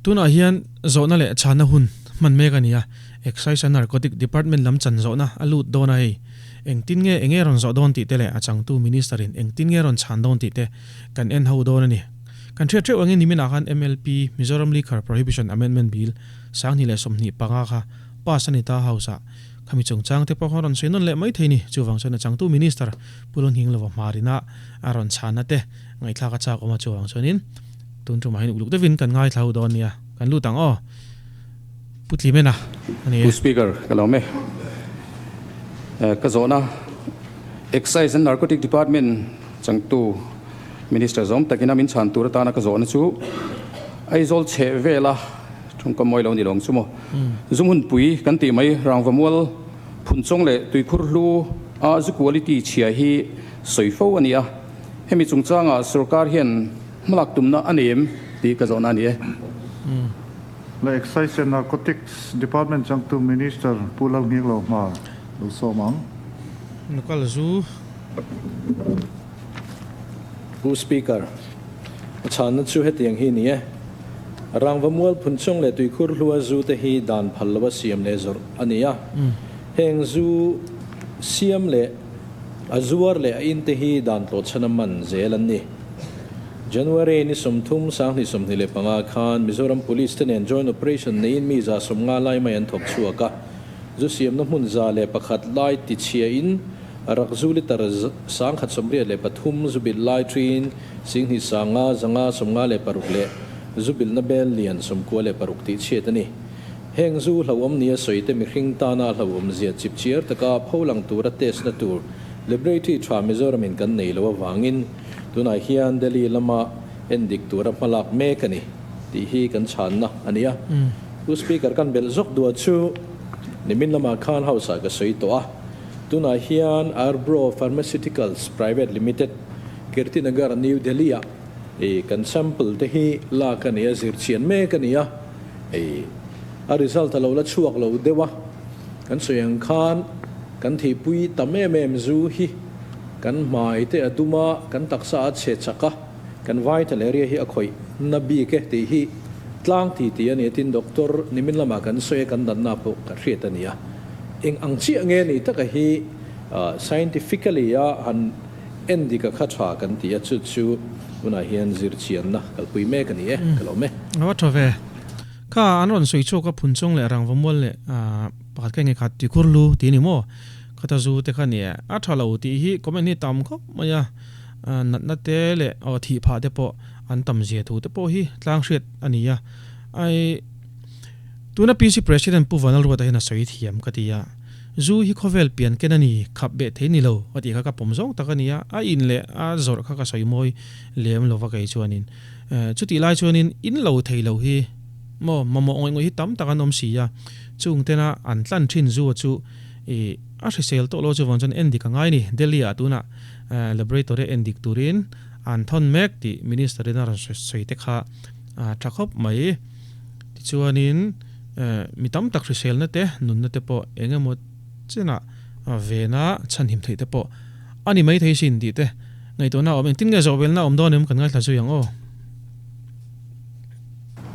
Tunah hian zawhna leh chhanna hun hman mek a ni a, Excise and Narcotic Department lam chan zawhna a lut dawn a hei. Engtin nge enge rawn zawh dawn tih te leh a changtu Minister in engtin nge rawn chhan dawn tih te kan en ho dawn a ni. Kan hriat theuh angin niminah khan MLP, Mizoram Liquor Prohibition Amendment Bill, 2025 kha pass a ni ta House-ah. Khami chungchang te pawh kha rawn sawi nawn leh mai thei ni. Chuvang chuan a changtu Minister Pu Lalnghinglo Hmarina a rawn chhanna te ngaihthlak a chak awm a chuvang chuanin tun tumah hian uluk deuhin kan ngaithla ho dawn nia. Kan lut ang aw. Pu Tlimena a ni e. Pu Speaker, ka lo awm e. Ka zawhna Excise and Narcotic Department changtu Minister zawm takin a min chhan tur atana ka zawhna chu Aizawl chheh vela Tawngkam mawi lo ni lo ang chu maw. Zu hmunpui kan tih mai Rangvamual Phunchawng leh Tuikhur hlu a zu quality chhia hi sawi fo a ni a. Hemi chungchangah sorkar hian hmalak tumna a nei em tih ka zawhna a ni e. La Excise and Narcotics Department changtu Minister Pu Lalnghiklo hma lo sawm ang. Local zu. Pu Speaker, a chhanna chu hetiang hi ni e. Rangva mual phun chung leh tuikhur hlua zu te hi dan phal lova siam leh zawrh a ni a. Heng zu siam leh a zuar leh a in te hi dan tlawhchhan a man zel an ni. January ni 30 2025 khan Mizoram Police te nen joint operation neiin mi 150 lai mai an thawk chhuak a. Zu siamna hmun 101 lai tichhia in Rak zu litre 1083 zu bilh lai ṭin 2500 556 leh zu bilhna bel lian 96 tih chhiat a ni. Heng zu hlauhawm nia sawi te mihring tana hlauhawm zia chip chiar taka pholang tura test na tur laboratory tha Mizoramin kan nei lo avangin tunah hian Delhi lama endik tura hmalak mek a ni tih hi kan chhanna a ni a. Pu Speaker kan belh zawk duah chu nimin lamah khan House ah ka sawi tawh a. Tunah hian Arbro Pharmaceuticals Private Limited, Kirtinagar, New Delhi-ah i kan sample te hi lak a ni a, zir chian mek a ni a, i a result a lo la chhuak lo deuh a. Kan sawi ang khan kan thihpui tam em em zu hi kan hmai te a dum a, kan taksa a chhe chak a, kan vital area hi a khawih na bik e tih hi tlang ti ti a ni a, tin doctor nimin lamah kan sawi a, kan danna pawh kan hriat a ni a. Eng ang chiah nge ni taka hi scientifically a han en dik a kha tha kan ti a, chu chu tunah hian zir chianna kalpui mek a ni e, ka lawm e. A va tha ve. Kha an rawn sawi chhuak a phun chung leh rangva mual leh pakhat kha nge kha tikhur lu tih a ni maw? Khata zu te kha ni e. A tha lo tih hi comment hi tam khawp mai a, natna te leh aw thih phah te pawh an tam zia thu te pawh hi tlang hriat a ni a. Ai. Tuna PC President Pu Vanlalruata hian a sawi thiam ka ti a, zu hi khawvel pian ken a ni, khap beh thei ni lo a tih kha ka pawm zawng tak a ni a, a in leh a zawrh kha ka sawi mawi lem lo va kei chuanin. Chutih lai chuanin in lo thei lo hi maw mamawh ngawih ngawih hi tam tak an awm si a, chung tena an tlan thin zu chu ih a hrisel tawh lo chuvang chuan en dik a ngai ni. Delhi ah tunah laboratory en dik turin an thawn mek tih Minister in a rawn sawi te kha a tha khawp mai. Tichuanin mi tam tak hriselna te, nunna te pawh eng emaw chenah vena chhanhim theih te pawh a ni maithei sin tih te ngaihtuahna a awm. Engtin nge zawhbelna a awm dawn em kan ngaithla zui ang aw.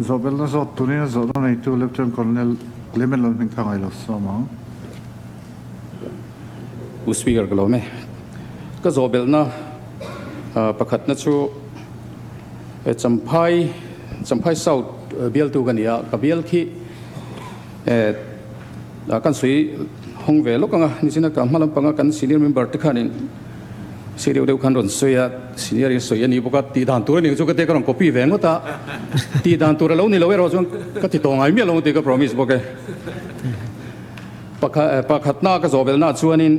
Zawhbelna zawt turin a zawhna neitu Lieutenant Colonel Clement Lalhming kha ngailo sawm ang. Pu Speaker ka lawm e. Ka zawhbelna pakhatna chu Champhai, Champhai South bialtu ka ni a, ka bial khi kan sawi hawng ve lawk ang a, nichina ka hma lampanga kan senior member te khanin sei deuh deuh khan rawn sawi a, senior in sawi a ni bawk a, tih dan tur a ni chu ka tia ka rawn copy ve ngawt a, tih dan tur a lo ni lo erawh chuan ka ti tawh ngai miah lo ang tih ka promise bawk e. Pakhatna ka zawh belhnaah chuanin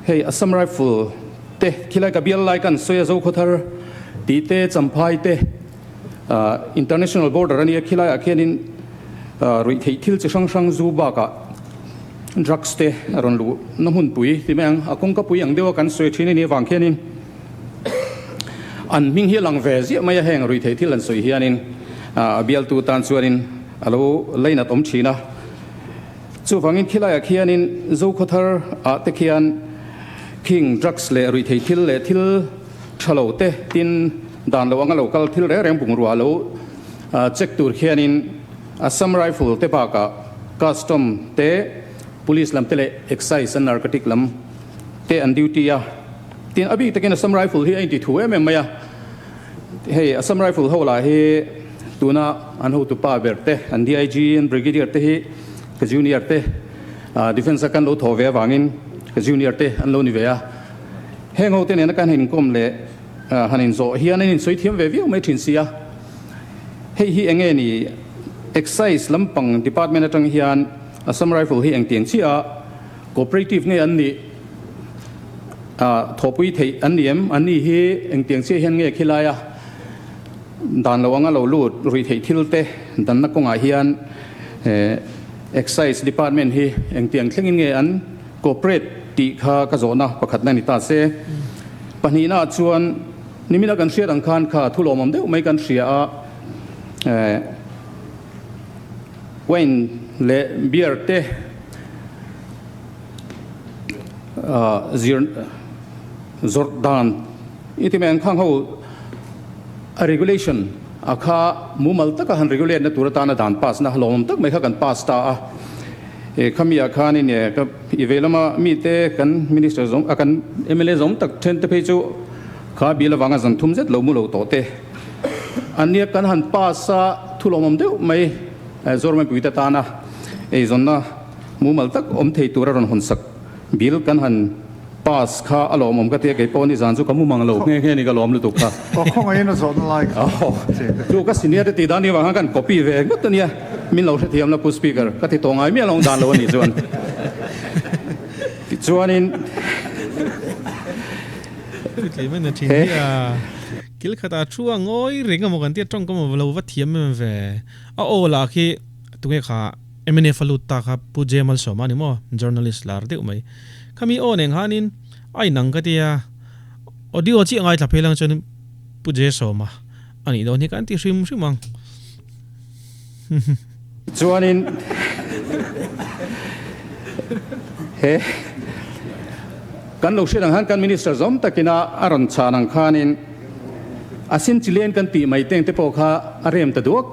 hei Assam Rifle te khilai ka bial lai kan sawi a Zokhawthar tih te Champhai te international border a nia khilai ah khianin ruih theih thil chi hrang hrang zu bakah drugs te a rawn luh na hmunpui ti mai ang a kawngka pui ang deuh a kan sawi thin a nih avang khianin an hming hi a lang ve ziah mai a heng ruih theih thil an sawi hianin a bialtu tan chuanin a lo lainat awm thin a. Chuvangin khilaiah khianin Zokhawthar ah te khian khing drugs leh ruihthei thil leh thil tha lo te tin dan lo anga lo kal thil reng reng bungrua lo Check tur khianin Assam Rifle te bakah Custom te, Police lam te leh Excise and Narcotic lam te an duty a. Tin, a bik takin Assam Rifle hi a inti thu em em mai a. Hei Assam Rifle ho lah hi tuna an hotu pa ber te, an DIG, an Brigadier te hi ka junior te, Defence a kan lo thaw ve avangin ka junior te an lo ni ve a. Heng ho te nena kan han inkawm leh han inzawh hian an insawi thiam ve viau mai thin si a. Hei hi enge ni Excise lampang department atang hian Assam Rifle hi engtiang chiah a cooperative nge an nih thawhpui theih an ni em? An ni hi engtiang chiah hian nge khilai a dan lo anga lo lut ruih theih thil te danna kawngah hian Excise department hi engtiang thlengin nge an cooperate tih kha ka zawhna pakhatna ni ta se. Pahnihnaah chuan Nimina kan hriat ang khan kha thu lawmawm deuh mai kan hria a, wine leh beer te zir zawrh dan i ti mai ang khang ho a regulation a kha mumal taka han regulate na tur atana dan pass na lawmawm tak mai kha kan pass ta a, khami ah khanin i vei lama mite kan minister zawng a kan mla zawng tak then te phei chu kha bill avanga zan thum zet lo mu lo tawh te an nia kan han pass a thu lawmawm deuh mai Zoremai puite tana eizawnna mumal tak awm thei tura rawn hawn sak bill kan han pass kha a lawmawm ka tia kei pawh ni zan chu ka mu mang lo nghe nghe ni ka lawm lutuk kha. Aw khawngaihin a zawhna lai kha che te. Chu ka senior te tih dan ni vang khan kan copy ve ngawt a nia min lo hrethiam la Pu Speaker ka ti tawh ngai miah lo ang dan lo a nih chuan tichuanin he Kil khatah thu a ngawi reng a maw kan tia tawngkam a lo va thiam em ve a aw lah khi tunge kha mnf a lut ta kha Pu J Malsawma a ni maw journalist lar deuh mai khami aw neng hanin a inang ka tia audio chiah ngaithla phei lang chuan Pu J Sawma a nih dawn hi kan ti hrim hrim ang. Chuanin he kan lo hriat ang khan kan minister zawm takina a rawn chhan ang khanin a sin chilen kan tih mai teng te pawh kha a rem ta duak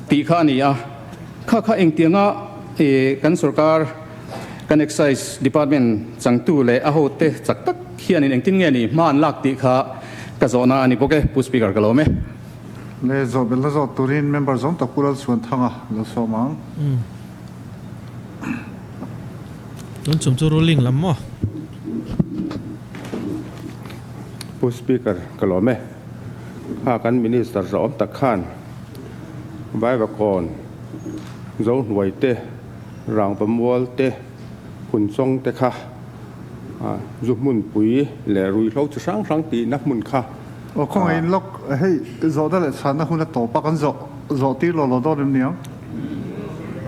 tih kha a ni a. Kha kha engtianga kan sorkar kan excise department changtu leh a hote chak tak hianin engtin nge ni hma an lak tih kha ka zawhna a ni bawk e, Pu Speaker ka lawm e. Le zawh belh la zawh turin member zawng tak Pu Lalchhuanthanga lo sawm ang. Tun chung chu ruling lam maw? Pu Speaker ka lawm e. Kha kan Minister zawhawm tak khan Vaivakawn, Zohnuai te, Rangvamual te, Phunchawng te kha zu hmunpui leh ruihhlo chi hrang hrang tihna hmun kha. Aw khawngaihin lawk hei zawhna leh chhanna hun a tawp a kan zawh zawh tir lo lo dawn em niang?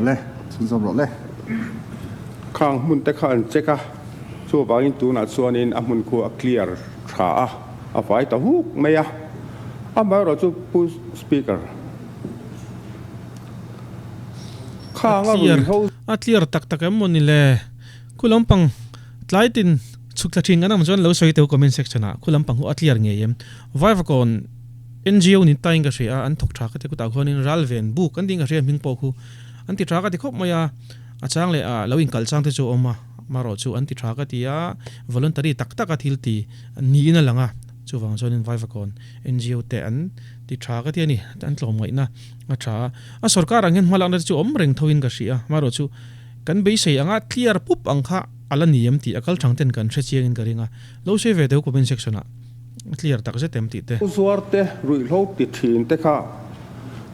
Le chhunzawm rawh le. Khang hmun te kha an check a, chuvangin tunah chuanin a hmun khu a clear tha a, a fai ta huk mai a. Amaherawhchu Pu Speaker. A clear a clear tak tak em maw ni le? Khu lampang tlai tin chhuk thla thin kan awm chuan lo sawi teu comment section ah khu lampang hu a clear ngei em? Vaivakawn NGO ni tain ka hria a an thawk tha ka ti kutah khuanin ralven buk an tih ka hria hming pawh khu an ti tha ka ti khawp mai a a chang leh ah lo inkalh chang te chu a awm a marawh chu an ti tha ka ti a voluntary tak tak a thil ti niin a lang a chuvang chuanin Vaivakawn NGO te an ti tha ka ti a ni an tlawm ngaihna a tha a a sorkar ang hian hmalakna te chu awm reng tho in ka hria amaherawh chu kan beisei anga clear pup ang kha a la ni em tih a kal thang ten kan hre chiang in ka ring a lo sawi ve deuh comment section ah clear tak zet em tih te. Zuar te ruihhlo ti thin te kha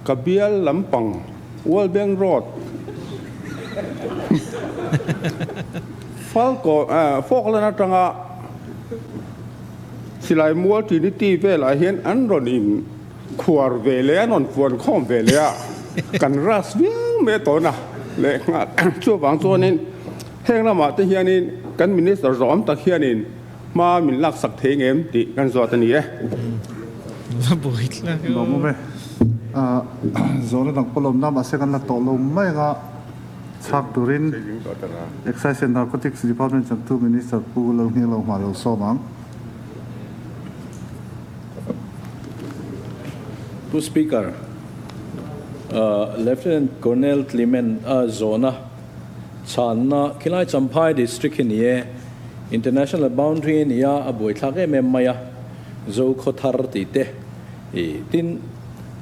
ka bial lampang World Bank Road Falkawn Falkland atanga Silai mual Trinity velah hian an rawn in khuar ve leh an rawn fuan khawm ve leh a, kan ras viau mai a tawn a leh nghal. Chuvang chuanin heng lamah te hianin kan Minister zawm tak hianin hma min laksak thei ngem tih kan zawt a ni e. Lawmawm e. Zawhna dang pawh lawmna mahse kan la tawh lo mai anga chhak turin Excise and Narcotics Department changtu Minister Pu Lalnghianglo hma lo sawm ang. Pu Speaker, Lieutenant Colonel Clement a zawhna chhanna khilai Champhai District hi ni e, International Boundary a ni a, a buaithlak em em mai a, Zokhawthar tih te i tin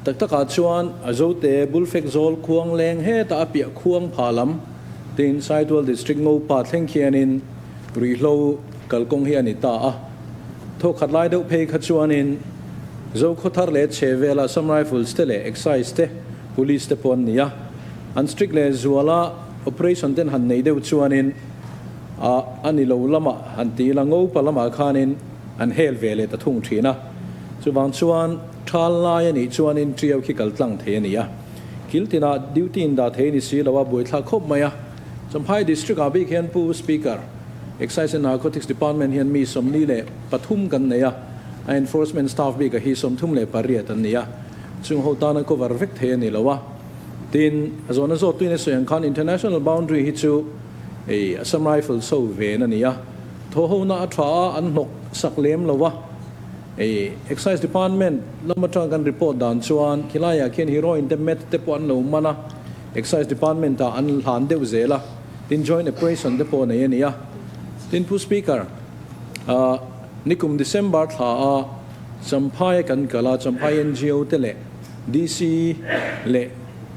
tak takah chuan a Zote Bulfek Zawl khuang leng hetah a piah khuang pha lam tin Saitual District Ngopa thleng khianin ruihhlo kalkawng hi a ni ta a. Thawkhat lai deuh phei kha chuanin Zokhawthar leh chhehvelah Assam Rifles te leh Excise te, Police te pawh an ni a. An strict leh zuala operation ten han nei deuh chuanin a a ni lo lamah han ti ila Ngopa lamah khanin an hel ve leh ta thung thin a. Chuvang chuan thal lai a nih chuanin Tiau khi kal tlang thei a ni a. Kil tinah duty in dah thei a ni si lo a, buaithlak khawp mai a. Champhai District ah bik hian Pu Speaker, Excise and Narcotics Department hian mi 43 kan nei a, a enforcement staff bikah hi 38 an ni a, chung ho tana cover vek thei a ni lo a. Tin, a zawhna zawt tuin a sawi ang khan International Boundary hi chu ei Assam Rifles ho ven a ni a, thaw hona a tha a, an hnawk sak lem lo a. Ei Excise Department lam atanga kan report dan chuan khilaiah khian heroin te meth te pawh an lo man a, Excise Department ah an hlan deuh zel a, tin joint operation te pawh nei a ni a. Tin Pu Speaker, ah nikum December thla a Champhai a kan kal a, Champhai NGO te leh DC leh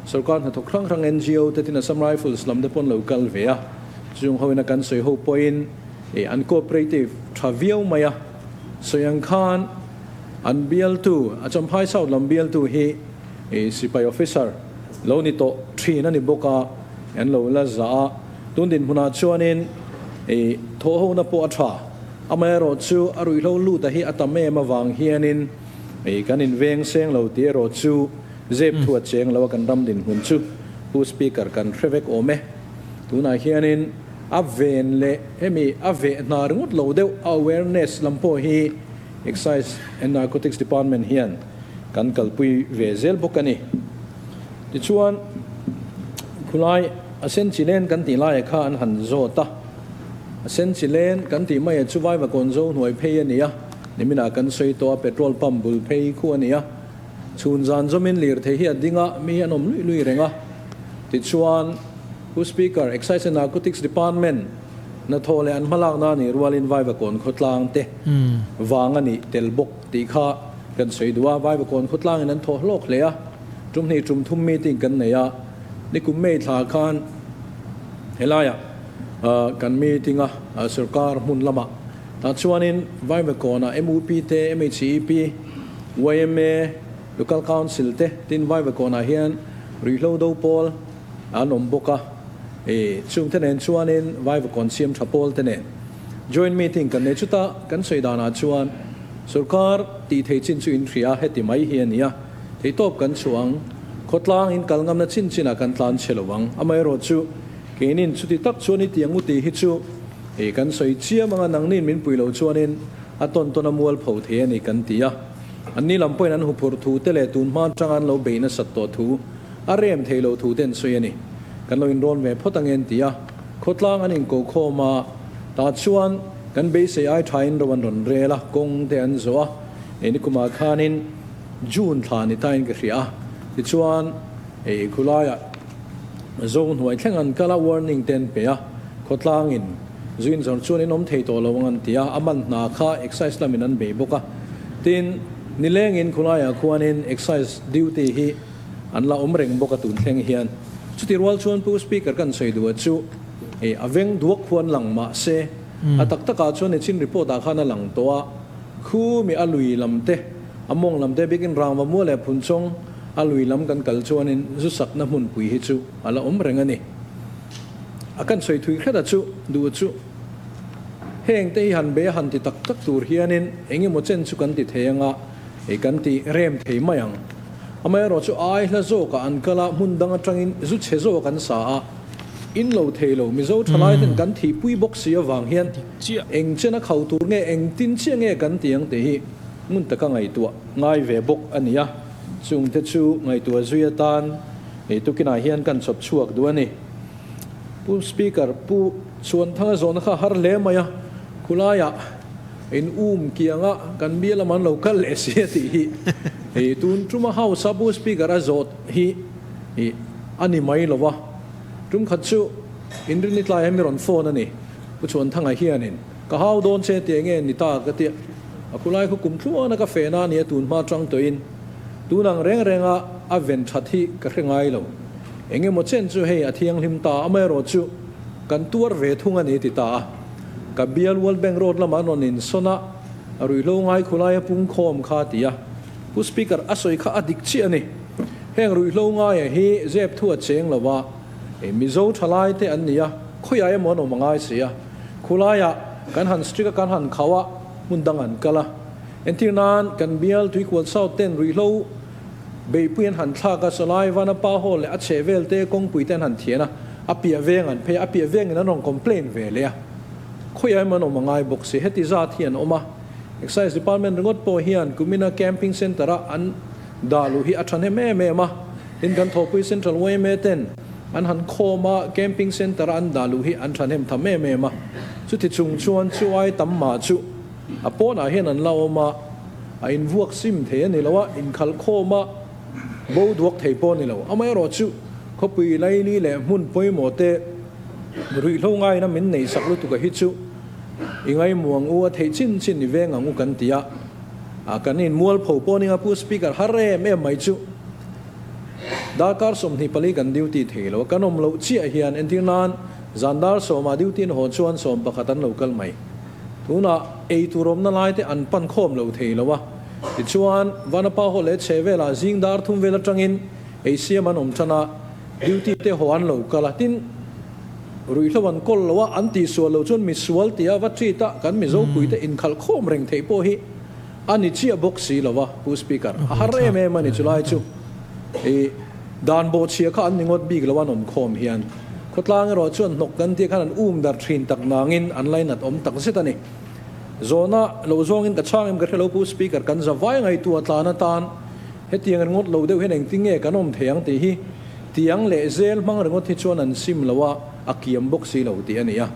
sorkar hnathawk hrang hrang NGO te tin Assam Rifles lam te pawh an lo kal ve a, chung ho ina kan sawi ho pawhin eh an cooperative tha viau mai a, sawi ang khan an bialtu, a Champhai South lam bialtu hi eh sipai officer, Lo ni tawh thin a ni bawk a, an lo la za a. Tun dinhmunah chuanin i thawhhona pawh a tha. Amaherawh chu a ruihhlo lut a hi a tam em avang hianin i kan inveng seng lo tih erawh chu zep thu a cheng lo a kan ram dinhmun chu Pu Speaker kan hre vek awm e. Tunah hianin a ven leh hemi a veh hna ringawt lo deuh a awareness lam pawh hi Excise and Narcotics Department hian kan kalpui ve zel bawk a ni. Tichuan, khulai a sen chi len kan tih laiah kha an han zawt a, a sen chi len kan tih maiah chu Vaivakawn zo hnuai phei a ni a, niminah kan sawi tawh a, petrol pump bul phei khu a ni a, chhun zan zawmin lirthei hi a ding a, mi hi an awm luih luih reng a. Tichuan, Pu Speaker, Excise and Narcotics Department hnathawh leh an hmalakna a nih rualin Vaivakawn khawtlang te vang a nih tel bawk tih kha kan sawi duh a, Vaivakawn khawtlangin an thawh hlawk hle a, tum hnih tum thum meeting kan nei a, nikum May thla khan helaiah kan meeting a, sorkar hmun lamah tah chuanin Vaivakawnah MUP te, MHEP, yma, Local Council te tin Vaivakawnah hian ruihhlo do pawl an awm bawk a, chung te nen chuanin Vaivakawn siam tha pawl te nen joint meeting kan nei chuta kan sawi danah chuan sorkar tih thei chin chu in hria heti mai hi a ni a, theihtawp kan chhuah ang, khawtlang in kal ngamna chin chinah kan tlan chhe lo ang, amaherawh chu keinin chuti tak chuan i tiang u tih hi chu kan sawi chiam anga nangnin min pui lo chuanin a tawn tawn a mual pho thei a ni kan ti a, anni lam pawhin an huphurh thu te leh tun hma atanga an lo bei nasat tawh thu A rem thei lo thu te an sawi a ni. Kan lo inrawn ve phawt ang en ti a, khawtlang an inko khawm a, tah chuan kan beisei ai thain ro an rawn rel a, kawng te an zawh a, ei nikumah khanin June thla ni tain ka hria a, tichuan ei khulaiah zo hnuai thleng an kal a, warning te an pe a, khawtlangin zu inzawrh chuan in awm thei tawh lo ang an ti a, a man hna kha excise lamin an bei bawk a, tin nilengin khulaiah khuanin excise duty hi An la awm reng bawk a tun thleng hian. Chuti rual chuan Pu Speaker kan sawi duh a chu e a veng duak khuan lang mah se a tak takah chuan e chin report ah khan a lang tawh a, khu mi a lui lam te a mawng lam te bikin rangva mual leh phunchawng a lui lam kan kal chuanin zu sakna hmunpui hi chu a la awm reng a ni. A kan sawi thui hret a chu duh a chu heng te hi han be a han ti tak tak tur hianin eng emaw chen chu kan ti thei anga e kan ti rem thei mai ang. Amaherawh chu ai hla zawkah an kal a, hmun dang atangin zu chhe zawk an sa a, in lo thei lo. Mizo thalai ten kan thihpui bawk si avang hian eng chen a khau tur nge, eng tin chiah nge kan ti ang tih hi ngun taka ngaihtuah ngai ve bawk a ni a. Chungte chu ngaihtuah zui atan tukinah hian kan chawp chhuak duh a ni. Pu Speaker, Pu Chhuanthanga zawhna kha har hle mai a, khulaiah in um kianga kan bial lam an lo kal leh si a tih hi. Hei tun tuma House a Pu Speaker a zawt hi I a ni mai lo a, tum khat chu Inrinni tlai hian mi rawn phone a ni. Pu Chhuanthanga hianin, Ka hau dawn che tih enge ni ta ka tia, a khulai khu kum tluana ka fehna a nia tun hma tang tawhin tun ang reng renga a ven that hi ka hre ngai lo. Eng emaw chen chu hei a thianghlim ta amaherawh chu kan tuar ve thung a ni ti ta a. Ka bial World Bank Road lamah an rawn insawn a, a ruihhlo ngai khulaia pungkhawm kha ti a. Pu Speaker, a sawi kha a dik chiah a ni. Heng ruihhlo ngaia hi zep thu a cheng lo a, Mizo thalai te an ni a, khawiah emaw an awm a ngai si a. Khulaiah kan han strict a, kan han khauh a, hmun dang an kal a. Entir nan kan bial Tuikual South ten ruihhlo beihpui an han thlak a, Salai Vanapa Hall leh a chheh vel te kawngpui te an han thian a, a piah veng an phei a, a piah vengin an rawn complain ve leh a. Khawiah emaw an awm a ngai bawk si. Heti zat hi an awm a. Excise Department ringawt pawh hian kumina Camping Centre a an dah luh hi a thahnem em em a, tin kan thawhpui Central yma ten an han khawm a, Camping Centre a an dah luh hi an thahnem tham em em a, chuti chung chuan chu ai tam mah chu a pawnah hian an la awm a, a invuak sim thei a ni lo a, inkhalh khawm a bo duak thei pawh a ni lo. Amaherawhchu khawpui laili leh hmun pawimawh te ruihhlo ngaina min nei sak lutuk a hi chu I ngaimuang u a theih chin chin i veng ang u kan ti a, a kan in mualpho pawh ning a Pu Speaker har em em mai chu darkar 24 kan duty thei lo a, kan awm loh chiah hian entir nan zan dar sawmah duty in haw chuan 11 an lo kal mai. Tunah ei tur awmna lai te an pan khawm lo thei lo a, tichuan Vanapa haw leh chhe velah zing dar thum vel atangin ei siam an awm tan a, duty te haw an lo kal a, tin Ruihhlo an kawl lo a, an tihsual lo chuan misual tia va treat a, kan Mizo puite inkhalh khawm reng theih pawh hi a ni chiah bawk si lo a, Pu Speaker. A har em em a ni chulai chu. I dan bawhchhia kha an ni ngawt bik lo an awm khawm hian. Khawtlang erawh chuan hnawk kan tih khan an um dar thin tak nangin an lainat awm tak zet a ni. Zawhna lo zawngin ka chhang em ka hre lo Pu Speaker, kan za vai ngaihtuah tlan atan hetiang ringawt lo deuh hian engtin nge kan awm thei ang tih hi Tiang leh zel hmang ringawt hi chuan an sim lo a, a kiam bawk si lo tih a ni a.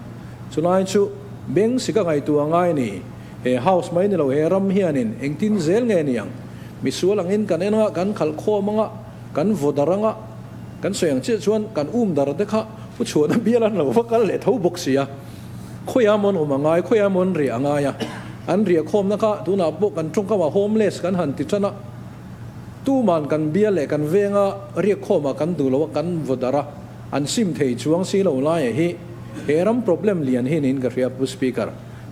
Chulai chu beng sika ngaihtuah ngai ni. He house mai ni lo he ram hianin engtin zel nge ni ang? Misual angin kan en anga, kan khalh khawm anga, kan vaw dar anga, kan sawi ang chiah chuan kan um dar te kha pu chhuahna bial an lo va kal leh tho bawk si a. Khawiah mawn awm a ngai, khawiah mawn riah a ngai a. An riah khawmna kha tunah pawh kan tawngkamah homeless kan han ti tan a. Tuman kan bia leh kan venga riak khawmah kan duh lo a, kan vaw darh a, an sim thei chuang si lo laia hi he ram problem lian hi niin ka hria Pu Speaker.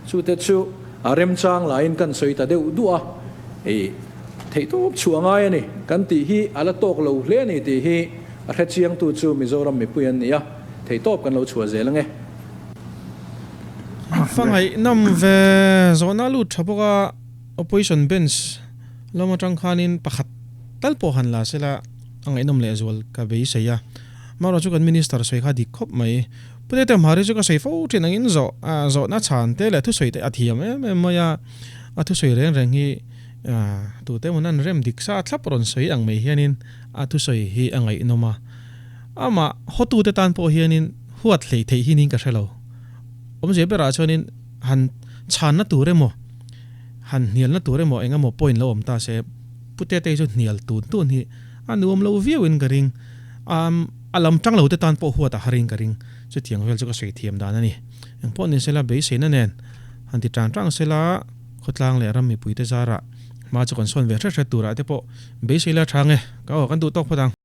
Chute chu a remchang laiin kan sawi ta deuh duh a, ei theihtawp chhuah ngai a ni kan tih hi a la tawk lo hle a ni tih hi a hrechiangtu chu Mizoram mipui an ni a, theihtawp kan lo chhuah zel ange. Fangaih nawm ve zawhna lut tha bawk a. Opposition bench lam atang khanin pakhat tal pawh han la sela a ngaihnawm lehzual ka beisei a. Amaherawhchu chu kan Minister sawi kha dik khawp mai. Pu Tete Mhari chu ka sawi fo thin angin zawh zawhna chhan te leh thusawi te a thiam em em mai a. A thusawi reng reng hi tute emaw an rem dik sa thlap rawn sawi ang mai hianin a thusawi hi a ngaihnawm a. Amah hawtute tan pawh hianin huat hleih theih hi niin ka hre lo. Awmzia berah chuanin han chhanna tur emaw Han hnialna tur emaw eng emaw point lo awm ta se, Pu Tetei chu hnial tun tun hi a nuam lo viauin ka ring. A lam tang lo te tan pawh huat a harin ka ring. Chutiang vel chu ka sawi thiam dan a ni. Eng pawh ni sela beiseina nen han ti tang tang sela khawtlang leh ram mipuite zarah hma chu kan sawn ve hret hret turah te pawh beisei la tha nge. Ka aw kan duh tawk phawt ang.